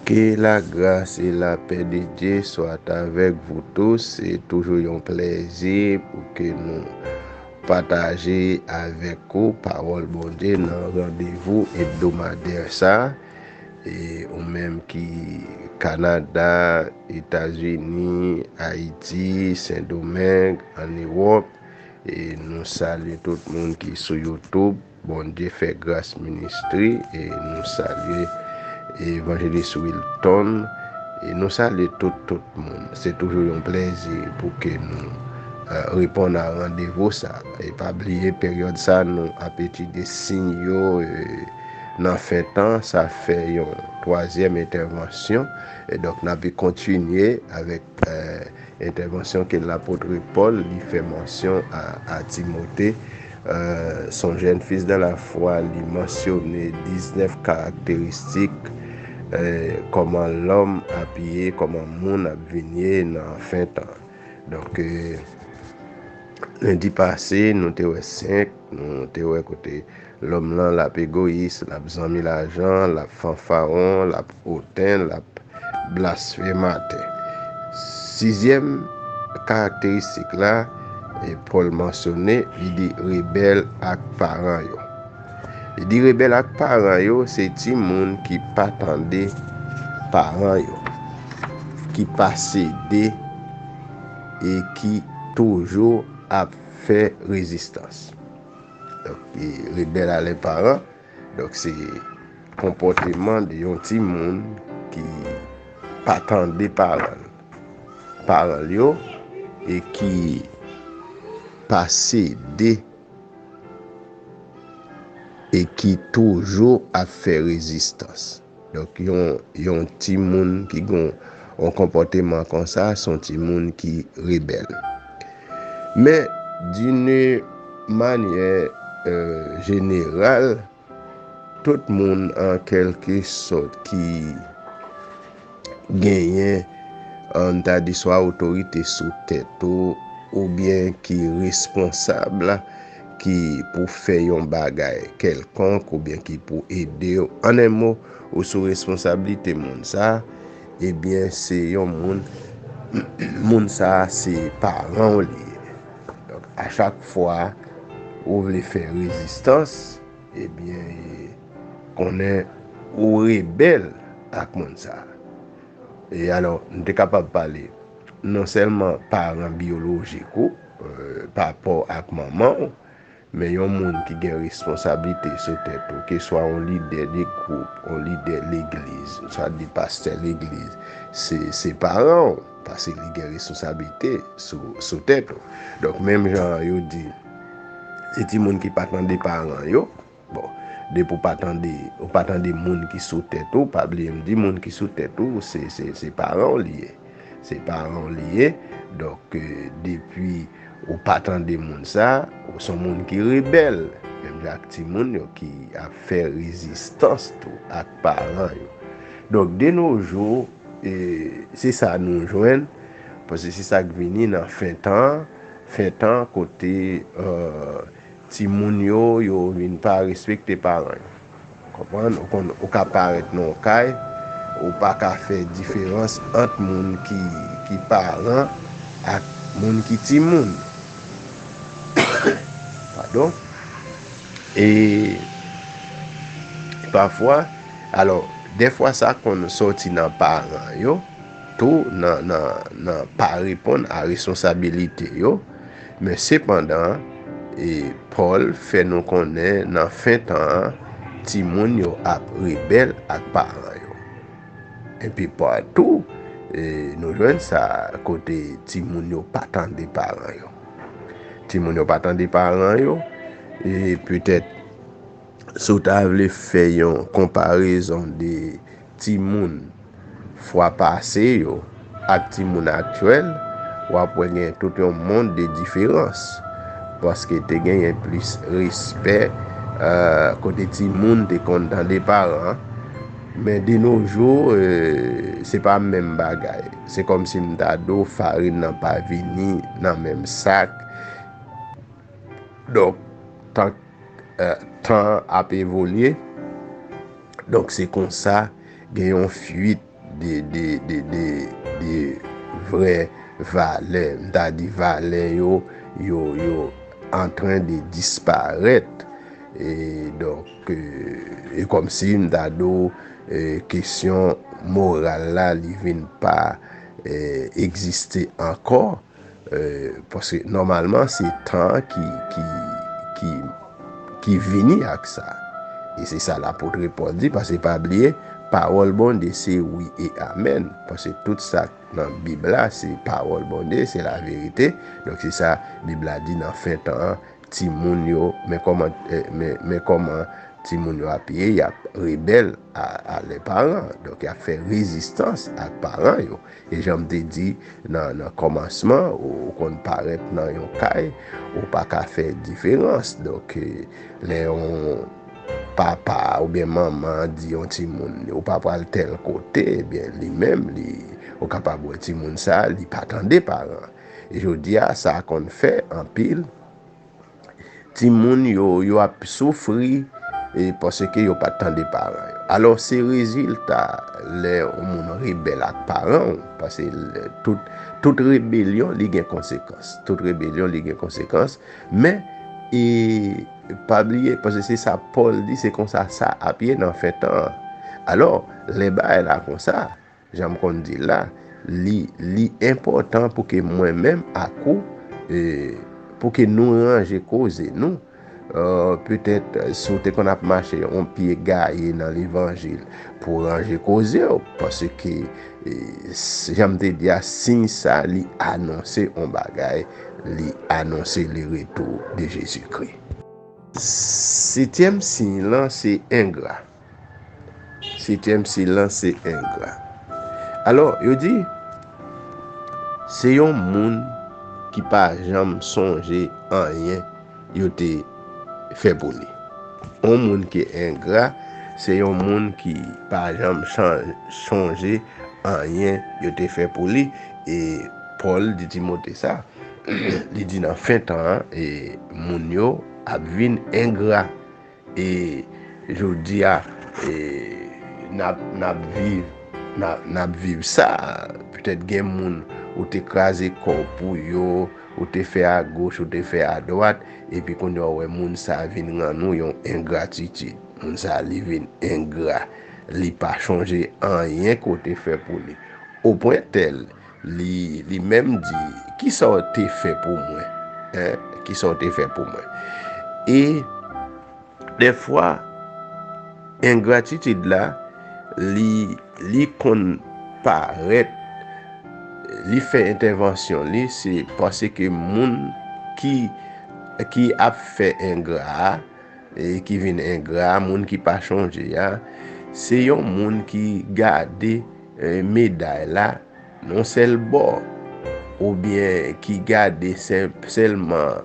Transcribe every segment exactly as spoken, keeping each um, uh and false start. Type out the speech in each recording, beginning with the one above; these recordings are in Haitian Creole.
Que la grâce et la paix de Dieu soit avec vous tous. Se toujou yon plèzi pou ke nou pataje avèk ou pawòl Bondye nan randevou ebdomadè sa. E ou menm ki Kanada, Etazini, Ayiti, Sendomeng, ann Ewòp, e nou salye tout moun ki sou YouTube. Bondye fè gras ministri, e nou salye Evanjelis Wilton, e nou salye tout, tout moun. Se toujou yon plèzi pou ke nou eh, reponn a randevou sa. E pa bliye, peryòd sa, nou ap etidye siy yo eh, nan fen tan. Sa fè yon twazyèm entèvansyon. E donk, n ap kontinye avèk eh, entèvansyon ke lapot Pòl li fè mansyon a, a Timote. Eh, son jeune fils dans la foi, li mansyone diznèf karakteristik eh, kòman lòm ap ye, kòman moun ap vin ye nan fen tan. Donk, eh, lendi pase, nou te wè senk, nou te wè kote lòm lan l ap egoyis, l ap zanmi lajan, l ap fanfaron, l ap oten, l ap blasfematè. Sizyèm karakteristik la, e Pòl mansyone, li di rebèl ak paran yo. Li di rebèl ak paran yo, se timoun ki pa tande paran yo, ki pa sede e ki toujou ap fè rezistans. Donk, e rebèl a lè paran, donk se konpòteman de yon timoun ki pa tande paran, paran l yo e ki pa sede e ki toujou ap fè rezistans. Donk, yon, yon timoun ki gen yon konpòteman konsa, se yon timoun ki rebèl. Men, d'une manière euh, générale, tout moun, an kèlke sòt, ki genyen, an ta di, swa otorite sou tèt ou, oubyen ki responsab, ki pou fè yon bagay kèlkonk, oubyen ki pou ede w. An en mo, ou sou responsablite moun sa, ebyen, se yon moun, moun sa, se paran w li ye. Donk, a chak fwa ou vle fè rezistans, ebyen, konnen ou rebèl ak moun sa. E alò, nou te kapab pale non sèlman paran biyolojik ou, eh, pa rapò ak manman w, men yon moun ki gen responsablite sou tèt ou, keswa yon lidè de gwoup, yon lidè legliz, swa de pastè legliz, se, se paran w, paske li gen responsablite sou, sou tèt ou. Donk, menm jan yo di, se timoun ki pa tande paran yo, bon, depi w pa tande, ou pa tande moun ki sou tèt ou, pa bliye m di moun ki sou tèt ou, se, se, se paran w li ye. Se paran w li ye. Donk, eh, depi ou pa tande moun sa, ou se yon moun ki rebèl. Menm jan ak timoun yo ki ap fè rezistans tou ak paran yo. Donk, de nos jours, eh, se sa nou jwenn, paske se sa k vini nan fen tan, fen tan kote, eh, timoun yo, yo vin pa respekte paran yo. Konprann? Ou konn, ou ka parèt nan yon kay, ou pa ka fè diferans ant moun ki, ki paran ak moun ki timoun. Padon. E pafwa, alò, dèfwa sa konn sòti nan paran yo, tou nan, nan, nan pa reponn a responsabilite yo. Men sepandan, e Pòl fè nou konnen nan fen tan an, timoun yo ap rebèl ak paran yo. Epi pa tou, e nou jwenn sa kote timoun yo pa tande paran yo. Timoun yo pa tande paran yo, e petèt, si w ta vle fè yon konparezon de timoun fwa pase yo ak timoun aktyèl, w ap wè gen tout yon mond de diferans. Paske te genyen plis respè, eh, kote timoun te konn tande paran. Men de nos jours, eh, se pa menm bagay. Se kòmsi m ta di w farin nan pa vini nan menm sak. Donk, tan, eh, tan ap evolye. Donk, se konsa, gen yon fuit de, de, de, de, de vrè valè. M ta di valè yo, yo, yo antren de disparèt. E donk, e, e kòmsi m ta di w, e, kesyon moral la, li vin pa, e, egziste ankò. E, paske nòmalman, se tan ki, ki, ki, ki vini ak sa. E se sa lapot Pòl di, paske pa bliye, pawòl Bondye se wi e amèn. Paske tout sa nan Bib la, se pawòl Bondye, se laverite. Donk, se sa Bib la di nan fen tan an, timoun yo, men kòman, eh, men, men kòman timoun yo ap ye, y ap rebèl a, a lè paran. Donk, y ap fè rezistans ak paran yo. E jan m te di nan, nan kòmansman, ou, ou konn parèt nan yon kay, ou pa ka fè diferans. Donk, eh, lè yon papa oubyen manman di yon timoun, ou pa pral tèl kote, ebyen, li menm, li, ou kapab wè timoun sa, li pa tande paran. E jodi a, sa konn fè anpil timoun yo, yo ap soufri, e paske yo pa t tande paran yo. Alò, se rezilta lè yon moun rebèl ak paran w, paske lè tout, tout rebelyon, li gen konsekans. Tout rebelyon, li gen konsekans. Men, e, pa bliye, paske se sa Pòl di, se konsa sa ap ye nan fen tan an. Alò, lè bagay la konsa, jan m konn di l la, li, li enpòtan pou ke mwen menm ak ou, e, pou ke nou ranje koze nou. E, petèt, si w te konn ap mache yon pye gaye nan levanjil, pou w ranje koze w, paske, e, s-, jan m te di a, siy sa, li anonse yon bagay, li anonse le retour de Jezikri. Setyèm siy lan, se engra. Setyèm siy lan, se engra. Alò, yo di, se yon moun ki pa janm sonje anyen yo te fè pou li. Yon moun ki engra, se yon moun ki pa janm chan-, sonje anyen yo te fè pou li. E Pòl di Timote sa, li di nan fen tan an, e moun yo ap vin engra. E jodi a, e, n ap, n ap viv, n ap, n ap viv sa. Petèt gen moun ou te kraze kò w pou yo, ou te fè agoch, ou te fè adwat, epi kounye a w wè moun sa a vin rann ou yon engratitid. Moun sa a, li vin engra. Li pa chonje anyen ke w te fè pou li. Opwen tèl, li, li menm di, "Kisa w te fè pou mwen? Hein? Kisa w te fè pou mwen?" E dèfwa, engratitid la, li, li konn parèt, li fè entèvansyon li, se paske moun ki, ki ap fè engra a, e ki vin engra, moun ki pa chonje a, se yon moun ki gade, e, meday la, yon sèl bò, oubyen ki gade sèl-, sèlman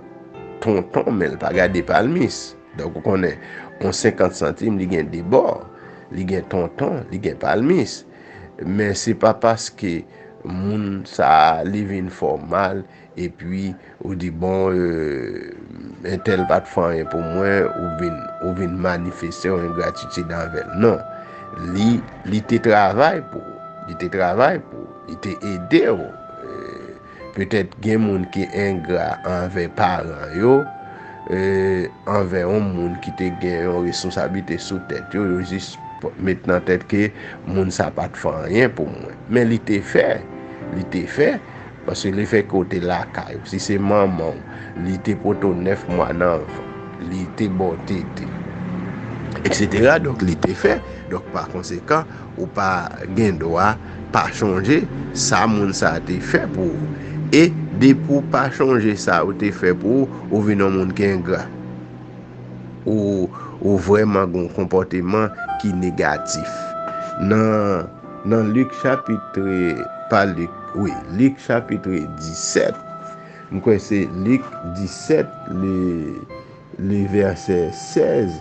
tonton, men l pa gade palmis. Donk, ou konnen, yon senkant santim, li gen de bò. Li gen tonton, li gen palmis. Men se pa paske moun sa a, li vin fè w mal, epi ou di, "Bon, e, entèl pa t fè anyen pou mwen," ou vin, ou vin manifeste yon engratitid anvè l. Non. Li, li te travay pou ou. Li te travay pou ou. Li te ede w. E, petèt gen moun ki engra anvè paran yo, e, anvè yon moun ki te gen yon responsablite sou tèt yo, yo jis p-, met nan tèt ke moun sa pa t fè anyen pou mwen. Men li te fè, li te fè, paske lefètke w te lakay ou, si se manman w, li te pote w nèf mwa nan vant, li te ba w tete, etsetera. Donk, li te fè. Donk, pa konsekan, ou pa gen dwa pa chonje sa moun sa a te fè pou ou. E depi w pa chonje sa ou te fè pou ou, ou vin yon moun ki engra. Ou, ou vrèman gen yon konpòteman ki negatif. Nan, nan Lik chapit, pa Lik, wi, Lik chapit disèt, m kwè se Lik disèt, le, le vèsè sèz,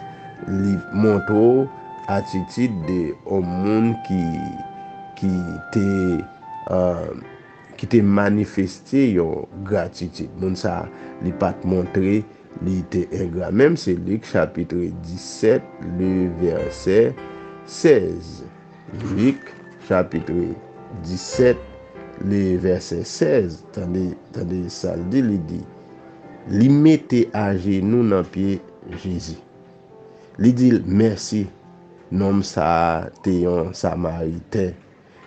li montre w atitid de yon moun ki, ki te, e, ki te manifeste yon gratitid. Moun sa a, li pa t montre li te engra. Menm se Lik chapit disèt, le vèsè sèz. Lik chapit disèt, le vèsè sèz, tande, tande sa l di, li di, li mete ajenou nan pye Jezi. Li di l, "Mèsi." Nonm sa a te yon Samariten.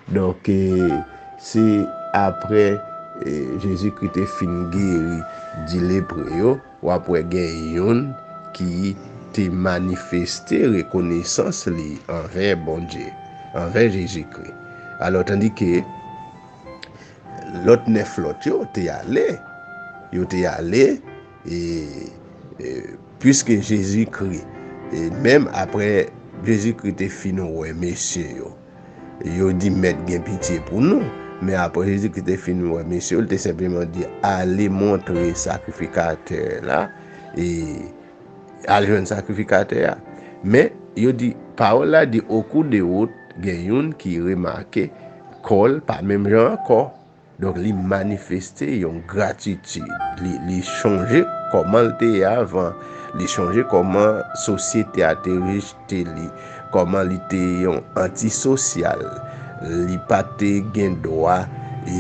Donk, eh, se apre, eh, Jezikri te fin geri di lepre yo, w ap wè gen youn ki te manifeste rekonesans li anvè Bondye, anvè Jezikri. Alò, tandike lòt nèf lòt yo te ale, yo te ale, e, e, piske Jezikri, e, menm apre Jezikri te fin wè mesye yo, yo di, "Mèt, gen pitye pou nou." Men apre Jezikri te fin wè mesye yo, li te senpleman di, "Ale montre sakrifikatè la, e al jwenn sakrifikatè a." Men, yo di, pawòl la di, au cours de route, gen youn ki remake kò l pa menm jan ankò. Donk, li manifeste yon gratitid. Li, li chonje kòman l te ye avan. Li chonje kòman sosyete a te rejte li, kòman li te yon antisosyal. Li pa te gen dwa, e,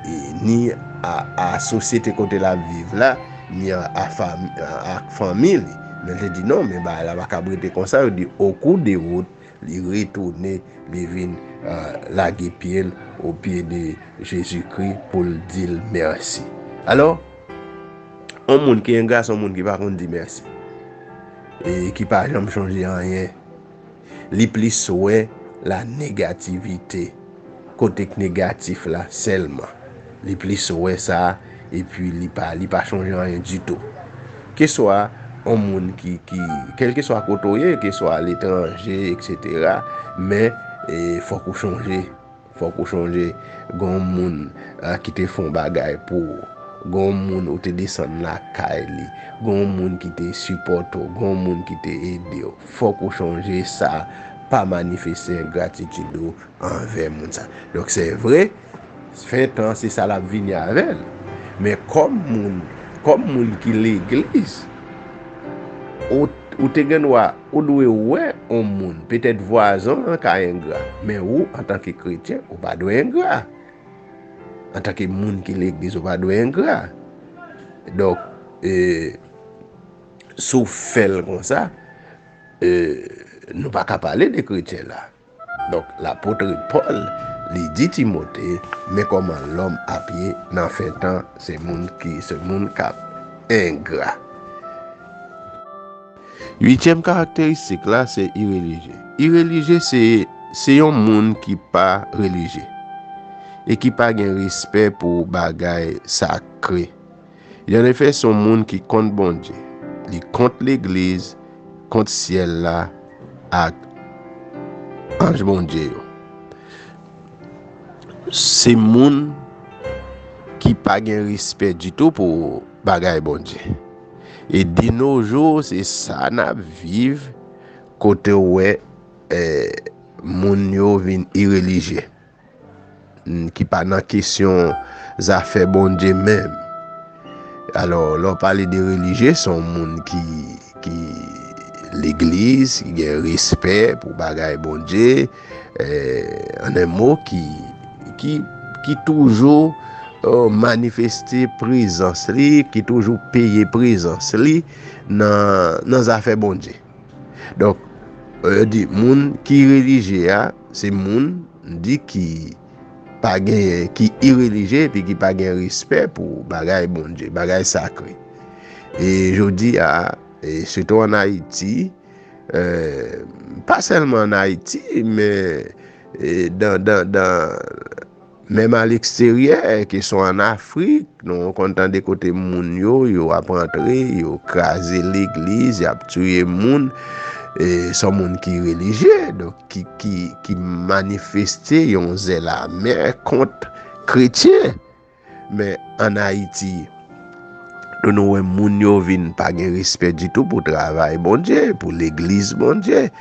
e, ni a, a sosyete kote l ap viv la, ni a, a fam-, a, ak fanmi li. Men l te di, "Non, men bagay la pa kab rete konsa." Yo di, au cours de route, li retounen, li vin, eh, lage pye l o pye de Jezikri pou l di l mèsi. Alò, yon moun ki engra, se yon moun ki pa konn di mèsi. E ki pa janm chonje anyen. Li plis wè la negativite, kote k negatif la sèlman. Li plis wè sa, epi li pa, li pa chonje anyen ditou. Keswa yon moun ki, ki, kèlkeswa kote w ye, keswa aletranje, etsetera, men, e, fòk ou chonje, fòk ou chonje, gen yon moun, a, ki te fè yon bagay pou ou, gen yon moun ou te desann lakay li, gen yon moun ki te sipòte w, gen yon moun ki te ede w. Fòk ou chonje sa, pa manifeste engratitid ou anvè moun sa. Donk, se vre, fen tan, se sa l ap vini avè l. Men kòm moun, kòm moun ki legliz, ou, ou te gen dwa, ou dwe wè yon moun, petèt vwazen w lan ka engra, men ou, antanke kretyen, ou pa dwe engra. Antanke moun ki legliz, ou pa dwe engra. Donk, e, si w fè l konsa, e, nou pa ka pale de kretyen la. Donk, lapot Pòl, li di Timote, men kòman lòm ap ye nan fen tan, se moun ki, se moun k ap engra. Uityèm karakteristik la, se irelije. Irelije, se, se yon moun ki pa relije e ki pa gen respè pou bagay sakre. Anefè, se yon moun ki kont Bondye, li kont legliz, kont syèl la, ak anj Bondye yo. Se moun ki pa gen respè ditou pou bagay Bondye. E de nos jours, se sa n ap viv, kote w wè, eh, moun yo vin irelije, n-, ki pa nan kesyon zafè Bondye menm. Alò, lè w pale de relijye, se yon moun ki, ki legliz, ki gen respè pou bagay Bondye, eh, an en mo, ki, ki, ki toujou, eh, manifeste prezans li, ki toujou peye prezans li nan, nan zafè Bondye. Donk, yo di moun ki relijye a, se moun, di, ki pa genyen, ki irelijye, epi ki pa gen respè pou bagay Bondye, bagay sakre. E jodi a, e sitou ann Ayiti, eh, pa sèlman ann Ayiti, men, eh, dan, dan, dan, menm aleksteryè, kesyon ann Afrik, nou konn tande kote moun yo, yo ap antre, yo kraze legliz, y ap tiye moun, e se yon moun ki relijye, donk ki, ki, ki manifeste yon zèl amè kont kretyen. Men ann Ayiti, nou wè moun yo vin pa gen respè ditou pou travay Bondye, pou legliz Bondye.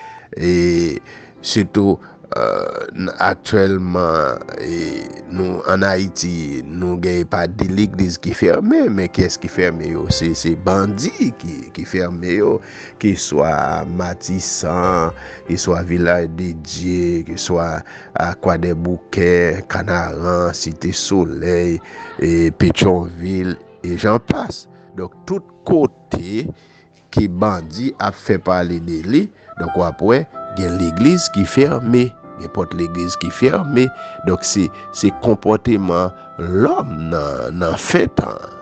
E sitou, eh, n- aktyèlman, e, nou, ann Ayiti, nou gen pa de legliz ki fèmen, men kiyès ki fèmen yo? Se, se bandi ki, ki fèmen yo, ke swa Matisan, ke swa Vilaj de Dye, ke swa a Kwadèboukè, Kanaran, Site Solèy, e Petyonvil, e jan pas. Donk, tout kote ke bandi ap fè pale de li, donk w ap wè gen legliz ki fèmen, gen pòt legliz ki fèmen. Donk, se, se konpòteman lòm nan, nan fen tan an.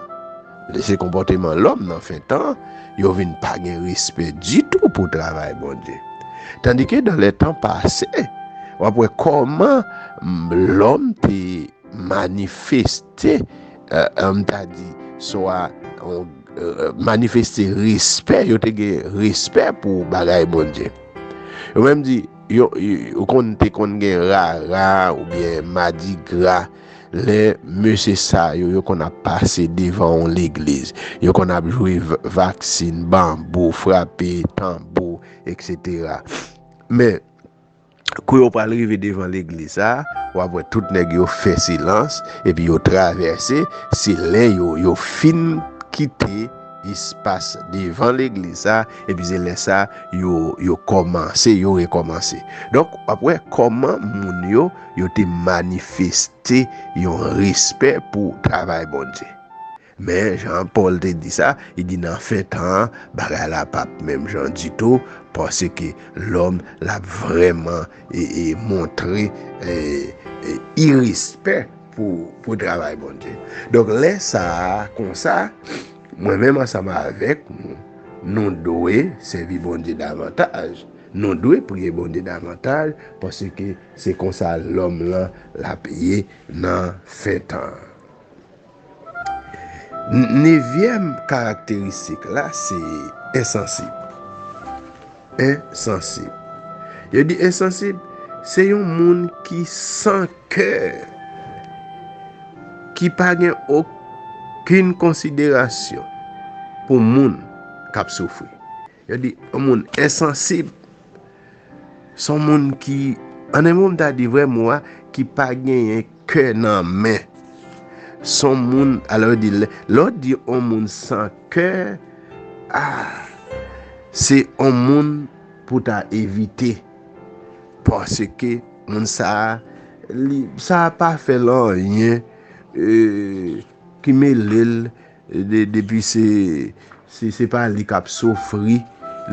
Se konpòteman lòm nan fen tan an, yo vin pa gen respè ditou pou travay Bondye. Tandike dans les temps passés, w ap wè kòman, m, lòm te manifeste, e, m ta di, swa, on, e, manifeste respè, yo te gen respè pou bagay Bondye. Yo menm di, yo, yo, yo konn, te konn gen rara oubyen madigra, lè mesye sa yo, yo konn ap pase devan yon legliz. Yo konn ap jwe v- vaksin, banbou, frape, tanbou, etsetera. Men, kou yo pral rive devan legliz sa, w ap wè tout nèg yo fè silans, epi yo travèse, se lè yo, yo fin kite espas devan legliz sa, epi se lè sa, yo, yo kòmanse, yo rekòmanse. Donk, w ap wè kòman moun yo, yo te manifeste yon respè pou travay Bondye. Men, jan Pòl te di sa, li di nan fen tan an, bagay la p ap menm jan ditou, paske lòm l ap vrèman, e, e, montre, e, e, irespè pou, pou travay Bondye. Donk, lè sa a, konsa, mwen menm ansanm avèk nou, nou dwe sèvi Bondye davantaj. Nou dwe priye Bondye davantaj, paske se konsa lòm lan l ap ye nan fen tan an. N- Nevyèm karakteristik la, se ensansib. Ensansib. Yo di ensansib, se yon moun ki san kè, ki pa gen okenn konsiderasyon pou moun k ap soufri. Yo di yon moun ensansib, se yon moun ki, an en mo, m ta di vrè mo a, ki pa genyen kè nan men. Se yon moun, alò, yo di, lè, lè w di yon moun san kè, a, se yon moun pou ta evite. Paske moun sa a, li, sa a pa fè l anyen, e, ki mele l, de, depi se, se, se pa li k ap soufri,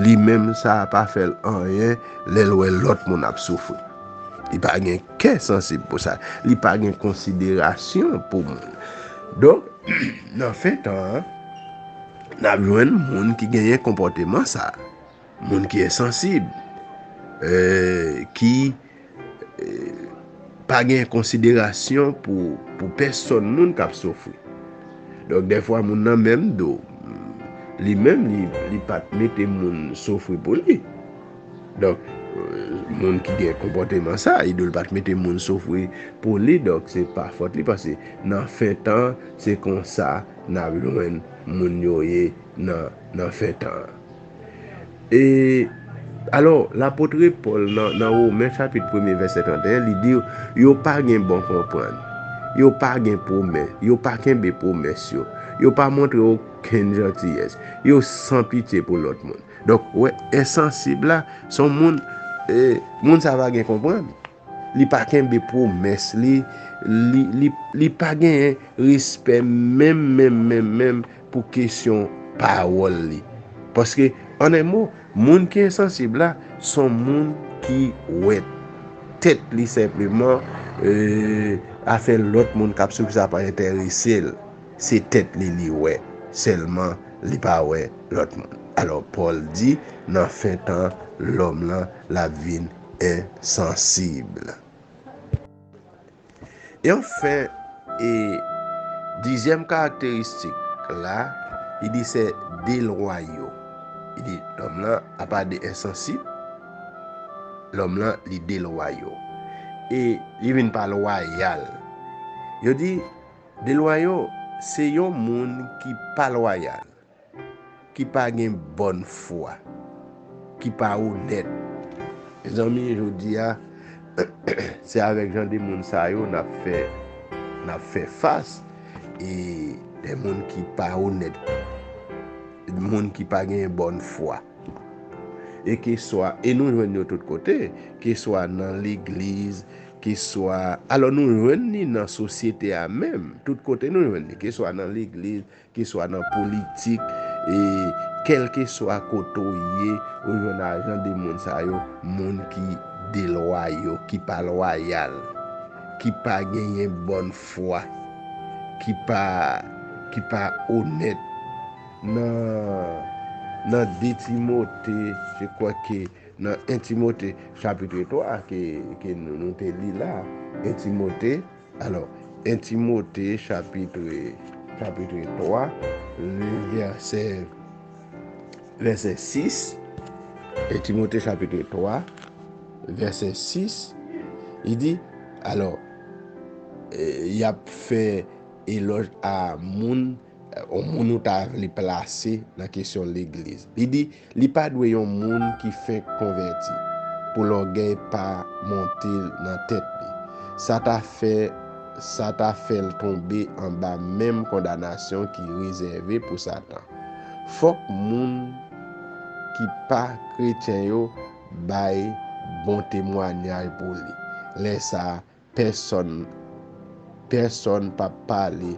li menm sa a pa fè l anyen lè l wè lòt moun ap soufri. Li pa gen kè sansib pou sa. Li pa gen konsiderasyon pou moun. Donk, nan fen tan an, n ap jwenn moun ki genyen konpòteman sa a. Moun ki ensansib, e, ki, e, pa gen konsiderasyon pou, pou pèsòn moun k ap soufri. Donk, dèfwa, moun nan menm do, li menm, li, li pa t mete moun soufri pou li. Donk, e, moun ki gen konpòteman sa, li do l pa t mete moun soufri pou li, donk, se pa fòt li, paske nan fen tan, se konsa n ap jwenn moun yo ye nan, nan fen tan an. E, alò, lapot Pòl nan, nan Women chapit premye vèsè trannteyen, li di, yo pa gen bon konprann, yo pa gen pwomès, yo pa kenbe pwomès yo, yo pa montre okenn jantiyès, yo san pitye pou lòt moun. Donk, wè, ensansib la, se yon moun, e, moun sa pa gen konprann. Li pa kenbe pwomès li, li, li, li pa genyen respè menm, menm, menm, menm pou kesyon pawòl li. Paske, an en mo, moun ki ensansib la, se yon moun ki wè tèt li senpleman, e, afè lòt moun k ap soufri sa pa enterese l. Se tèt li li wè sèlman, li pa wè lòt moun. Alò, Pòl di, nan fen tan, lòm lan, l ap vin ensansib. E anfen, e dizyèm karakteristik la, li di se delwayo. Li di lòm lan, apa de ensansib, lòm lan, li delwayo. E li vin pa lwayal. Yo di, delwayo, se yon moun ki pa lwayal, ki pa gen bòn fwa, ki pa onèt. Mezanmi, jodi a, Se avèk jan de moun sa yo n ap fè, n ap fè fas, e de moun ki pa onèt, moun ki pa genyen bòn fwa. E keswa, e nou jwenn yo tout kote, keswa nan legliz, keswa, alò nou jwenn li nan sosyete a menm, tout kote nou jwenn li, keswa nan legliz, keswa nan politik, e kèlkeswa kote w ye, ou jwenn jan de moun sa yo, moun ki delwayo, ki pa lwayal, ki pa genyen bòn fwa, ki pa, ki pa onèt. Nan, nan de Timote, je kwè ke nan en Timote chapit twa ke, ke nou, nou te li la, en Timote, alò, en Timote chapit, chapit twa, vèsè, vèsè sis, en Timote chapit twa, vèsè sis, li di, alò, e, y ap fè elòj a moun, yon moun ou ta vle plase nan kesyon legliz. Li di, li pa dwe yon moun ki fenk konvèti, pou lògèy pa monte l nan tèt li. Sa ta fè, sa ta fè l tonbe anba menm kondanasyon ki rezève pou Satan. Fòk moun ki pa kretyen yo bay bon temwanyaj pou li. Lè sa a, pèsonn, pèsonn p ap pale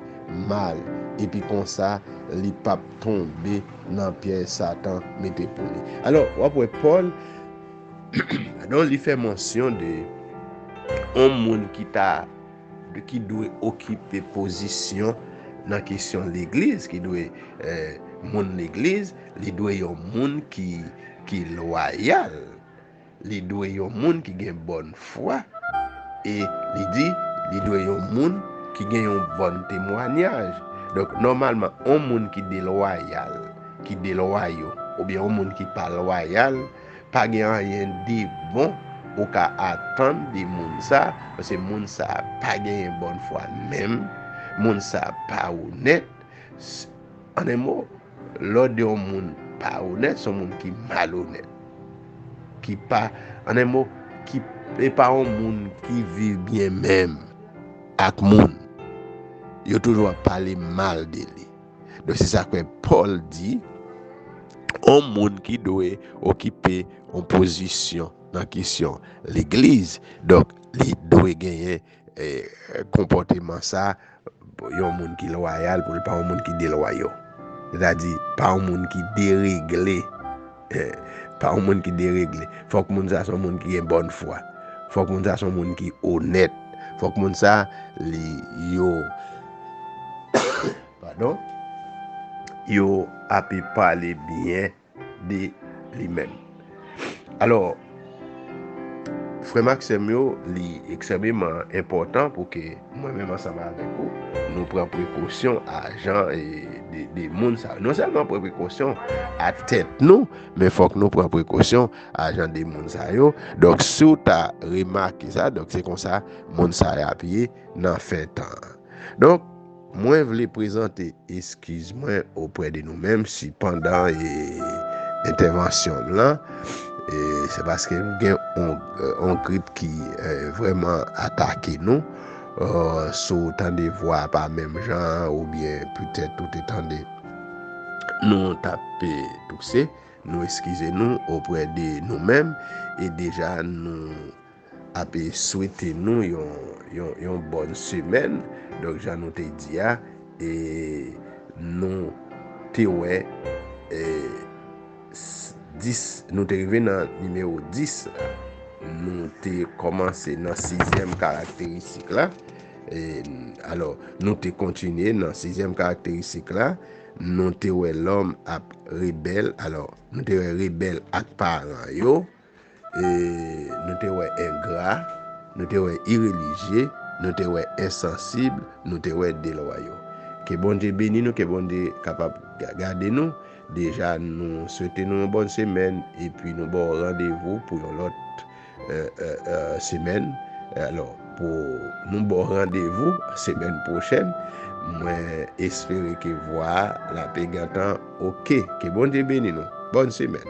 mal, epi konsa, li p ap tonbe nan pyèj Satan mete pou li. Alò, w ap wè Pòl, padon, li fè mansyon de yon moun ki ta, de, ki dwe okipe pozisyon nan kesyon legliz, ki dwe, eh, moun legliz, li dwe yon moun ki, ki lwayal. Li dwe yon moun ki gen bòn fwa. E li di, li dwe yon moun ki gen yon bòn temwanyaj. Donk, nòmalman, yon moun ki delwayal, ki delwayo, oubyen yon moun ki pa lwayal, pa gen anyen de bon ou ka atann de moun sa, paske moun sa pa genyen bòn fwa menm, moun sa pa onèt. S-, an en mo, lè w di yon moun pa onèt, se yon moun ki malonèt. Ki pa, an en mo, ki, e pa yon moun ki viv byen menm ak moun. Yo toujou ap pale mal de li. Donk, se sa k fè Pòl di, yon moun ki dwe okipe yon pozisyon nan kesyon legliz. Donk, li dwe genyen, eh, konpòteman sa, yon moun ki lwayal pou l pa yon moun ki delwayo. Sètadi, pa yon moun ki deregle. Eh, pa yon moun ki deregle. Fòk moun sa se yon moun ki gen bòn fwa. Fòk moun sa se yon moun ki onèt. Fòk moun sa, li, yo, padon, yo ape pale byen de li menm. Alò, frè m ak sè m yo, li ekstrèmeman enpòtan pou ke mwen menm ansanm avèk ou, nou pran prekosyon a jan, e, de, de moun sa yo. Non sèlman pran prekosyon a tèt nou, men fòk nou pran prekosyon a jan de moun sa yo. Donk, si w ta remake sa, donk, se konsa moun sa yo ap ye nan fen tan an. Donk, mwen vle prezante eskiz mwen oprè de nou menm si pandan, e, entèvansyon m lan, e, se paske nou gen yon, yon grip ki, e, vrèman atake nou. E, si w tande vwa a pa menm jan, oubyen petèt ou te tande nou t ap, e, touse, nou eskize nou oprè de nou menm, e deja nou ap swete nou yon, yon, yon bòn semèn. Donk, jan nou te di a, e nou te wè, e, s-, dis, nou te rive nan nimewo dis la. Nou te kòmanse nan sizyèm karakteristik la. E, alò, nou te kontinye nan sizyèm karakteristik la. Nou te wè lòm ap rebèl. Alò, nou te wè rebèl ak paran yo. E, nou te wè engra, nou te wè irelijye, nou te wè ensansib, nou te wè delwayo. Ke Bondye beni nou, ke Bondye kapab ga-, gade nou. Deja, nou swete nou yon bòn semèn, epi nou ba w randevou pou yon lòt, e, e, e, semèn. Alò, pou nou ba w randevou semèn pwochèn, mwen espere ke vwa a l ape gentan oke. Ke Bondye beni nou. Bòn semèn.